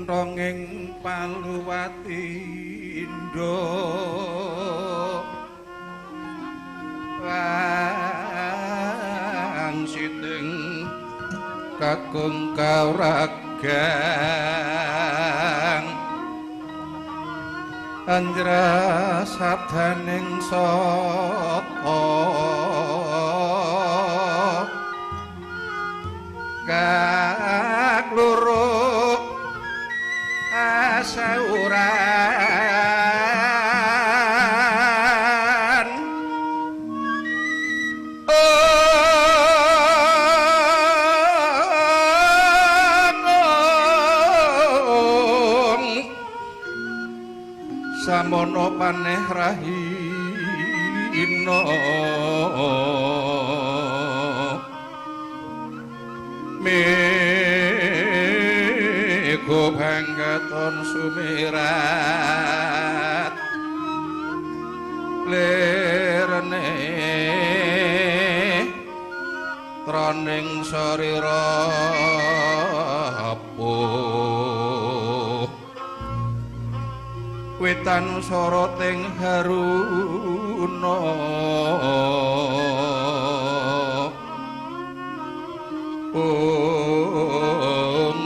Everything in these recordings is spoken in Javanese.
Kenthonging Paluwatindo Wang siting kakung kauragang Anjra sabdaning sata Kakluruk asauran Ong samono paneh rahina Mego banggaton sumirat lirene troning sarira apuh wetan soroting haruna Om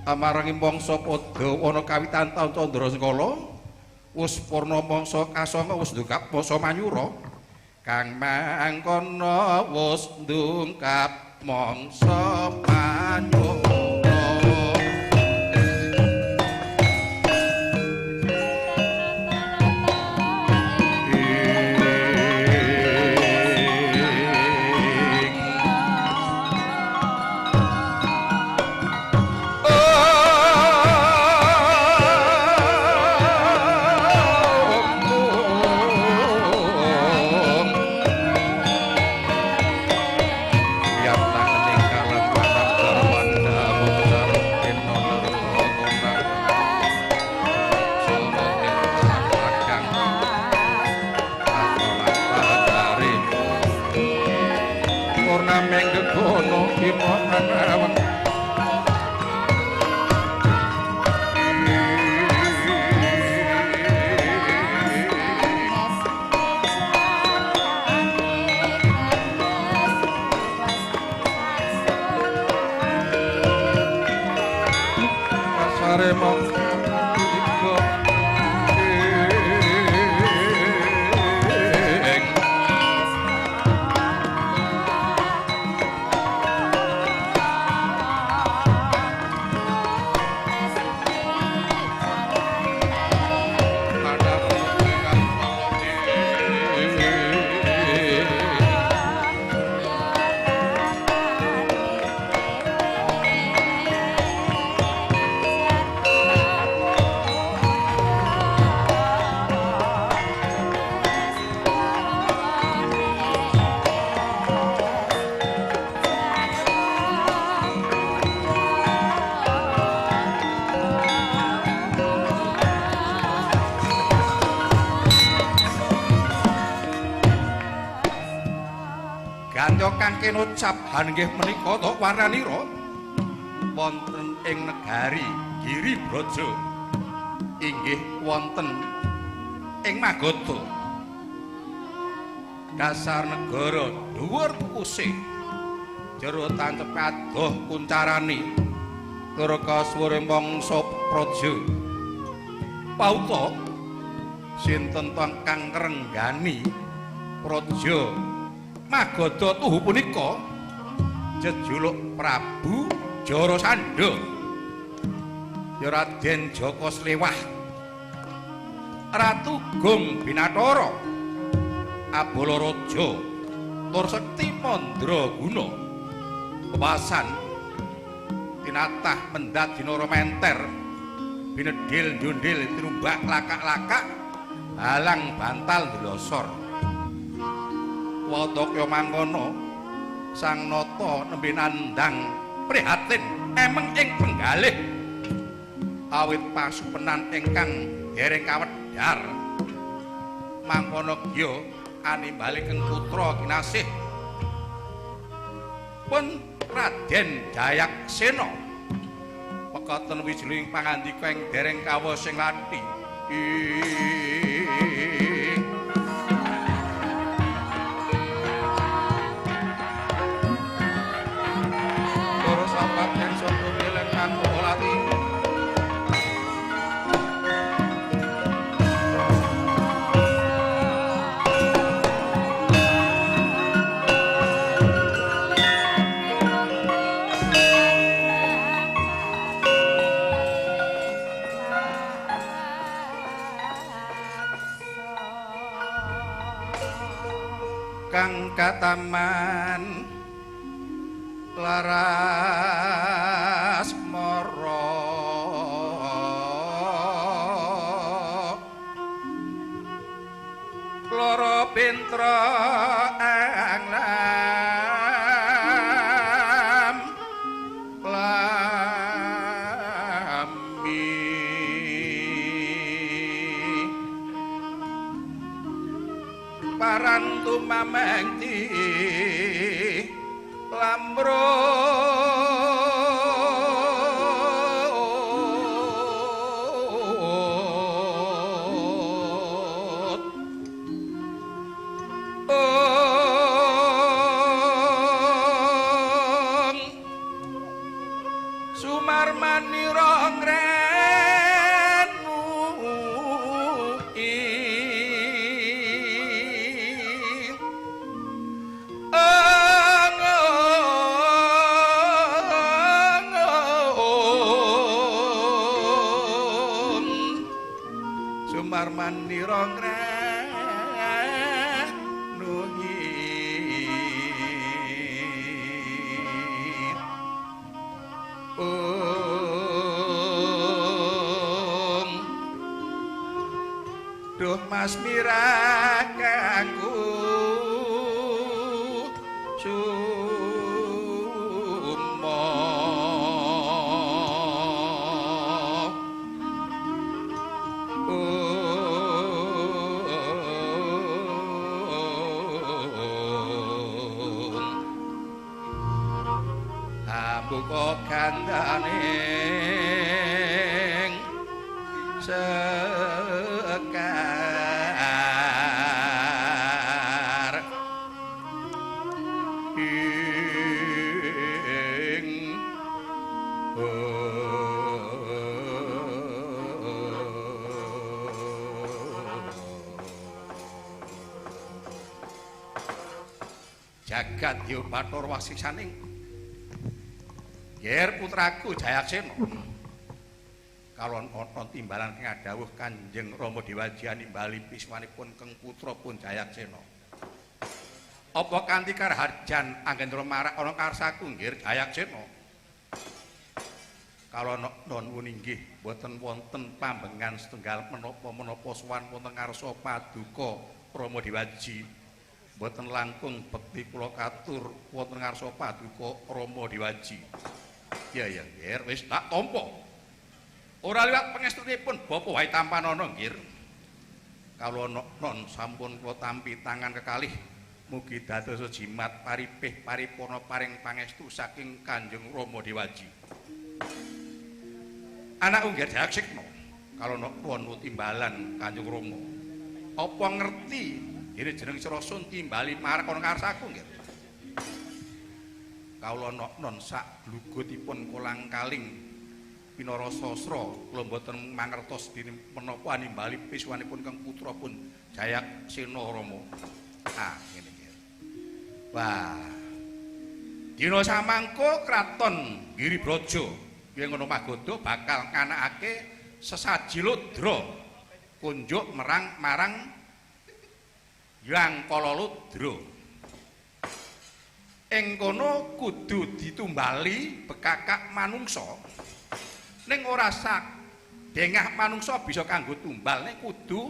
Amarang mangsa padha ana kawitan taun Candra Sengkala wis purna mangsa kasanga wis ndungkap mangsa Manyura kang mangkono wis ndungkap mangsa Manyura. Ucap hanggih menika tok warnanira wonten ing negari Giri Braja inggih wonten ing Magadha dasar negara dhuwur tukuse jero tancep adoh kuncarane tur kasuwure mangsa praja pauta sinten kang ngrenggani praja Magadha tuhu punika jejuluk Prabu Jarasandha ya Raden Jaka Slewah Ratu Gong Binathara Abala Raja tur Sekti Mandraguna pepasan tinatah mendhat dinara menter binedhil ndundil tinumbak lakak-lakak halang bantal ndlosor. Wataka mangkono sang nata nembe nandhang prihatin emeng ing penggalih awit pasupenan ingkang dereng kawedhar mangkono gya Animbali keng putra kinasih pun Raden Jayaksena. Mekaten wijiling pangandika ing dereng kawula sing lathi. Para sahabat yang sapa milih kanggo lati. Kang kataman laras mara lara pintra ang lam lami paran tumamengti lamro ong sumarmanira ngrenu sumarmanira ngrenuhi ong duh Mas Mirah kangku sumo ambuka gandaning sekar ing jagat yo bathara wasisaning Ger putraku Jayaksena. Kalon ana timbalan kang dawuh Kanjeng Rama Dewaji nimbali piswanipun keng putra pun Jayaksena. Apa kanthi karaharjan anggendra marak ana karsaku nggih Jayaksena. Kalon nuwun inggih boten wonten pambengan setunggal menapa-menapa sowan wonten ngarsa paduka Rama Dewaji. Boten langkung bekti kula katur wonten ngarsa paduka Rama Dewaji. Ya ya nggih wis tak tampa. Ora liwat pangestunipun bapa wae tampanana nggih. Kawula non sampun kula tampi tangan kekalih mugi dados jimat paripih paripurna paring pangestu saking Kanjeng Rama Dewaji. Anak unggir Jayaksena kawula nuwun timbalan Kanjeng Rama. Apa ngerti dene jeneng Srasun timbali marek ana karsaku nggih. Kawula non sak glugutipun kolang-kaling pinara sasra kula mboten mangertos dene menapa nimbali piswanipun kang putra pun Jayaksena Rama. Ah ngene iki. Wah. Dina samangka kraton Giribraja yen ngono Magoda bakal nganakake sesaji ludra kunjuk merang marang Yang Kalaludra. Ing kono kudu ditumbali bekakak manungsa. Ning ora sak dengah manungsa bisa kanggo tumbal, ning kudu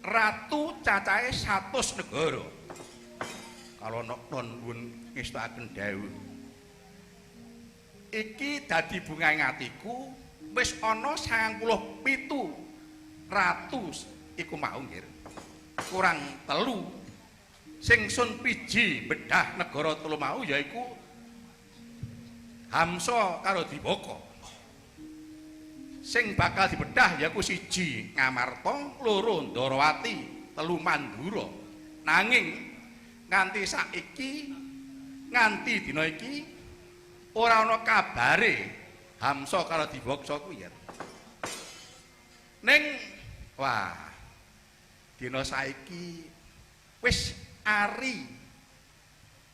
ratu cacahe 100 negara. Kala nuwun ngestakaken dawuh. Iki dadi bungahing atiku wis ana 97 ratu iku mau nggih. Kurang 3. Sing sun piji bedah negara telu mau yaiku Hamsa karo Diwaka. Sing bakal dibedah yaiku siji Ngamarta, loro Ndarawati, telu Mandura. Nanging nganti saiki, nganti dina iki ora ana kabare Hamsa karo Diwaka kuwi ya. Ning wah, dina saiki wis ari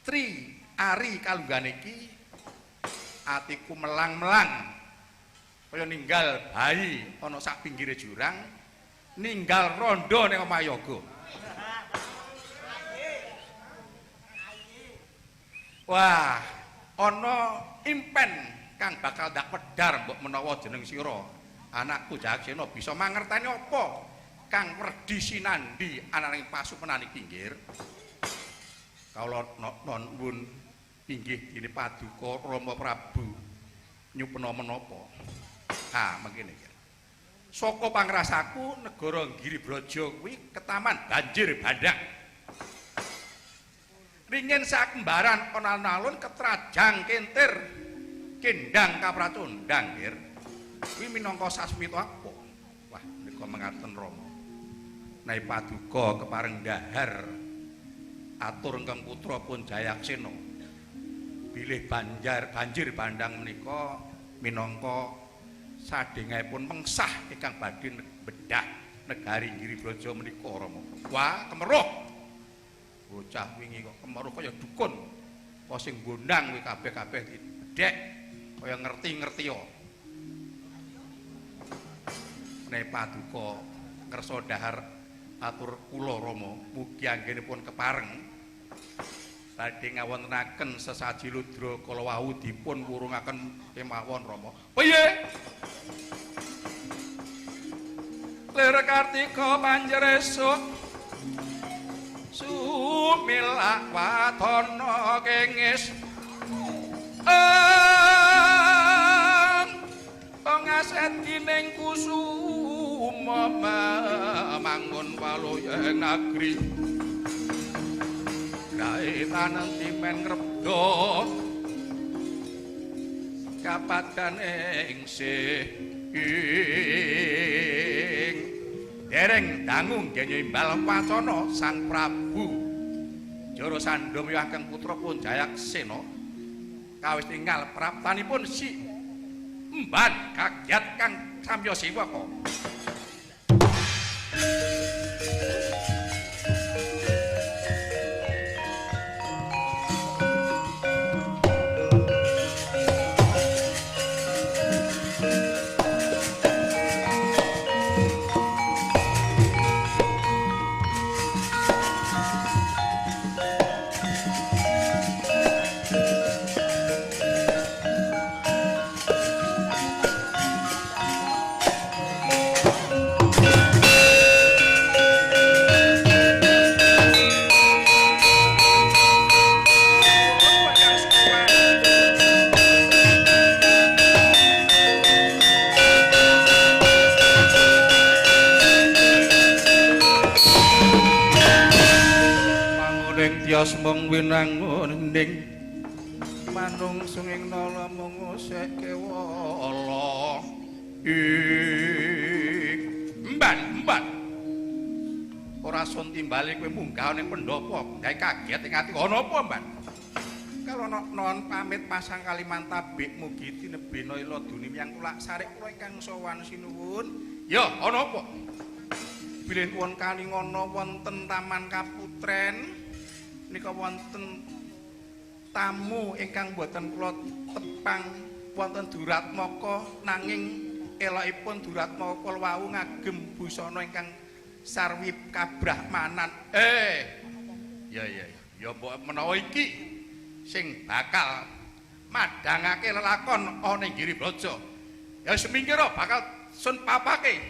tri ari kalunggan iki atiku melang-melang kaya ninggal bayi ana sak pinggire jurang, ninggal rondo ning omah yoga. Wah, ana impen kang bakal ndak pedhar mbok menawa jeneng sira anakku Jayaksena bisa mangerteni apa kang werdi sinandi ana ing pasupenan iki nggih. Kawula nuwun inggih dene paduka Rama Prabu nyupena menapa. Ha mangkene iki. Saka pangrasaku negara Giribraja kuwi ketaman banjir bandhang. Ringin sakembaran ana alun-alun ketrajang kentir kendang kapracondang nggih. Kuwi minangka sasmita apa? Wah, menika mengaten Rama. Nek paduka kepareng dahar atur ingkang putra pun Jayaksena. Bilih banjir bandhang menika minangka sadhengipun mengsah ingkang badhe bedah negari Giribraja menika Rama. Wah, kemeruh. Bocah wingi kok kemeruh kaya dukun. Kok sing gondang kuwi kabeh-kabeh didhek kaya ngerti-ngerti yo. Nek paduka kersa dahar atur kula Rama mugi anggenipun kepareng badhe ngawontenaken sesaji ludra kala wau dipun wurungaken kemawon Rama. Piye? Lir Kartika panjresuk sumilak watana kengis ngaset dening kusuma mangun waluya negeri gawe tanen timen ngrebda kapadan ing ing dereng dangu nggenya imbal wacana Sang Prabu Jara Sandhamaya ingkang putra pun Jayaksena kawis tinggal praptanipun si emban kagyat kang samya sewaka. Tios mung winangun ning manungsung ing nala mung usek kewala ing emban emban ora sun timbali kowe munggah ning pendopo gawe kaget ing ati ana apa emban kalau non pamit pasang Kalimantan mugi tinebena ila dunimyang kulak sarik kula ingkang sowan sinuwun ya ana apa bilih nuwun kalingana wonten Taman Kaputren nika wonten tamu ingkang boten kula tepang wonten Duratmaka nanging elokipun Duratmaka wau ngagem busana ingkang sarwi kabrahmanan. Ya ya ya mbok menawa iki sing bakal madhangake lelakon ana ing Giribraja. Ya semingkira bakal sun papake.